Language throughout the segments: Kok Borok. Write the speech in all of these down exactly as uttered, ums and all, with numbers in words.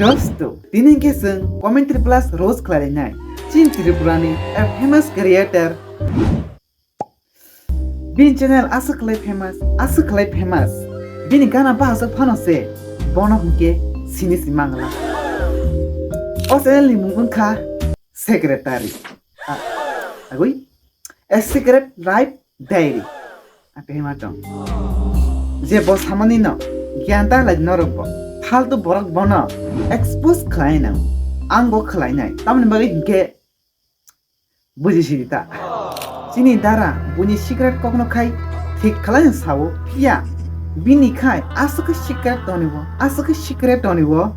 Dosto, tini hwnkhe chwng commentary plus roast khlai nai. Chin Tripura ni a famous creator. Bini channel aswk khlai famous, aswk khlai famous. Bini gana bahaswk phano se, bono hwnkhe sini si mangla. O channel ni mung wngkha Secretary. A-, agwi? A Secret Life Diary. Atema tong. Je bo samani no, gyan ta lai norok bo. Faltu borok bono expose khlai nang. Ang bo khlai nai. Tamni bagwi hinkhe buji sidi ta. Chini dara buini secret kokno khai thik khlai sao phiya. Bini khai aswk secret tonibo, aswk secret tonibo.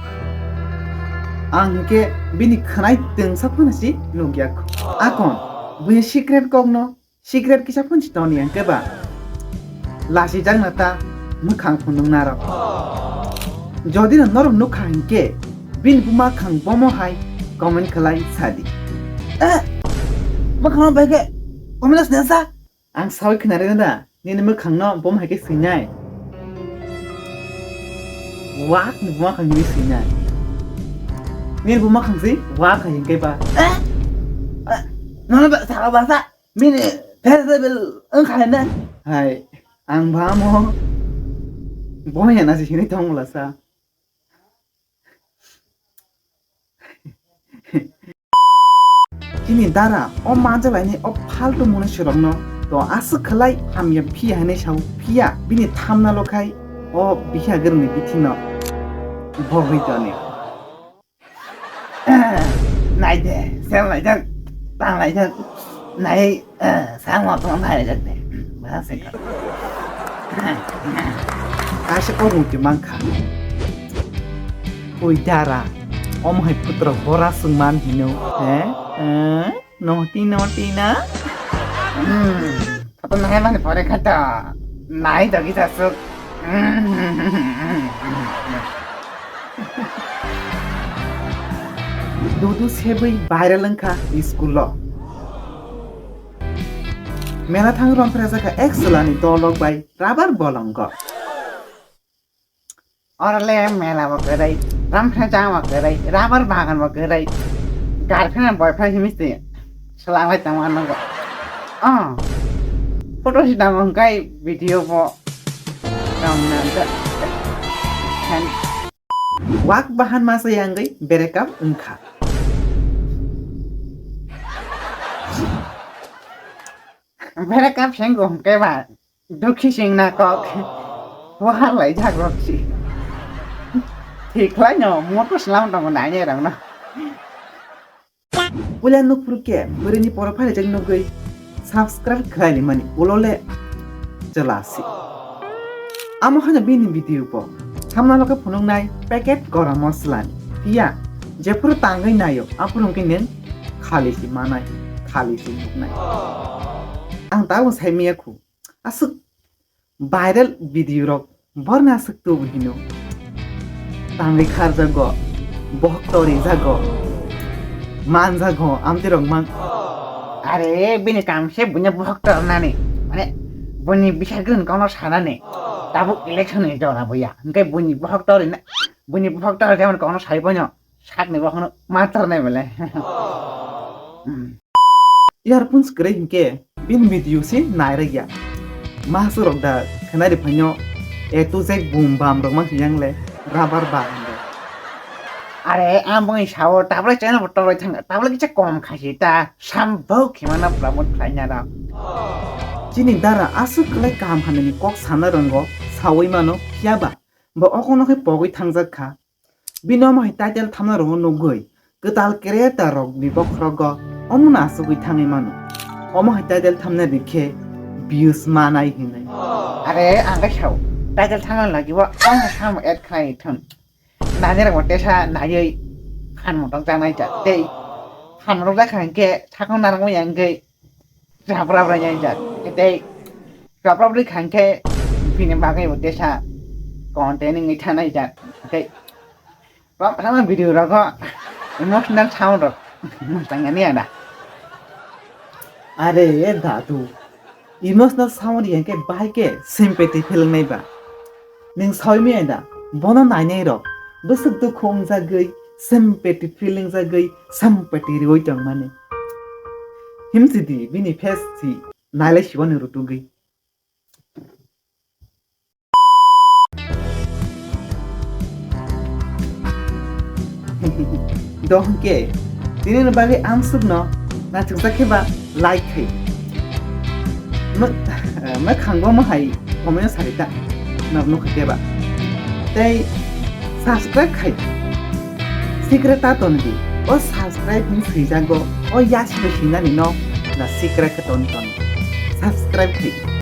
Ang hinkhe bini khwnai twngsa phano si nukya. Akon buini secret kokno Secret kisa phunsi toni ang keba. Lasi jakna ta mwkhang phunung narok. Jodi no norok nukha hinkhe bini buma khang bomo hai comment khlai sadi. Eh, mwkhang bai khe comment nasa? Ang sawi khna rena da. Nini mwkhang no bom hai khe swinai. Wak ni buma khang ni swinai. Nini buma khang si wak hai hinkhe ba. Eh? Eh, nono ba sa ba sa. Mini festival wngkha hwnwi. Hai, ang bamo boya na se hwnwi tong mula sa. Chini dara o manjalaini o faltu mwnwi sirokno to aswk khlai hamya phiya hwnwi sao phiya bini thamna lokhai o bihagirni bithino bogwi toni. Nai de, sel naijak, tang naijak, nai, eh, sang wa tong nai naijak de. Ba se ka. Kaisa kormo ke mangkha. Oi dara, omo hai putra bora sung man hino, he? Eh? Noti, noti na? Hmm, photo nai mani pore kha to. Nai to kisa suk. Dudu sebwi viral wngkha school o. Mela thang romphra jakha ek chwlani dolok bai rubber bolongo. Oro le mela bo kwrwi, romphra jang bo kwrwi, rubber bagan bo kwrwi. Girlfriend boyfriend himi se swlanglai tongma nukgo. Oh, photo si tamo hwnkhe video bo. Wak bahan masa yangwi breakup wngkha. Breakup senggo hwnkhe ba dukhi singna kok. Wahar lai jak rok si. Thik lai no moto slam tongo nai ne rang no. Puila nukphuru khe bwrwini profile rok nugwi subscribe khlai limani ulo le chwla si. Amo haino bini video bo thamna loge phunuknai packet gorom moslani. Phiya jephuru tangwi naio aphuru hwnkhe nwng khali si manai, khali si nuknai. Ang tabuk sai maya khu. Aswk viral video rok borna aswk tubu hino. Tangwi kharjago, bohok torijago, manjago, amtwi rok mang. Are, bini kam se bunya bohok tornani. Mane, buni bisa gwn kono sanani. Tabuk election ni jora buya. Hwnkhe buni bohok torina, buni bohok tor jemon kono sai bono. Sakni bokhno master nai bele. Hmm. Earphones kwrwi hinkhe bini video se nai rwya. Masurok da khnari phaino A to Z boom bam rok ma hiyang le rubber ba hwnle. Are ang bwngwi sao tablet channel bo toroi thang tablet kisa kom khasi ta sam bau khimana promote khlaina rok. Chini dara aswk kwlai kaham hamya ni kok sana rwngo saui mano phiya ba bo okono khe pogwi thangjak kha. Bini omo hai title thamna rokno nugwi kwtal creator rokni bokhorogo omono achugwi thangwi mano. Omo hai title thamna rikhe views manai hinwi. Are ang khe sao title thamna lagi bo ang samo add khlai thung. Nani rok tesa naiwi phan motok janai ja tei phan motok jakha hinkhe sakno narwkmani hinkhe Chapra bwrwi yang jak. Tei chapra bwrwi khang khe bini bagwi bo tesa content wngwi thanai jak. Tei bam sama video rogo emotional sound rok mwchang ani ada. Are dadu, emotional sound yang khe bahai khe sympathy feeling nai ba. Nwng sawi mi ada, bono nainai rok bwswk dukhu wngjagwi, sympathy feel wngjagwi, sympathy riwi tongmani. Himsidi bini face si nailai siwani rutugwi. Dohon khe, tini ni bagwi ang sukno nachukjak khe ba like khai. Mwkhang bo mohai comment sari ta, nok nukha khe ba. Tei subscribe khai. Secret ta ton di. O subscribe ni swijak go. O yasi no sinani no na secret khe ton ton. Subscribe khai.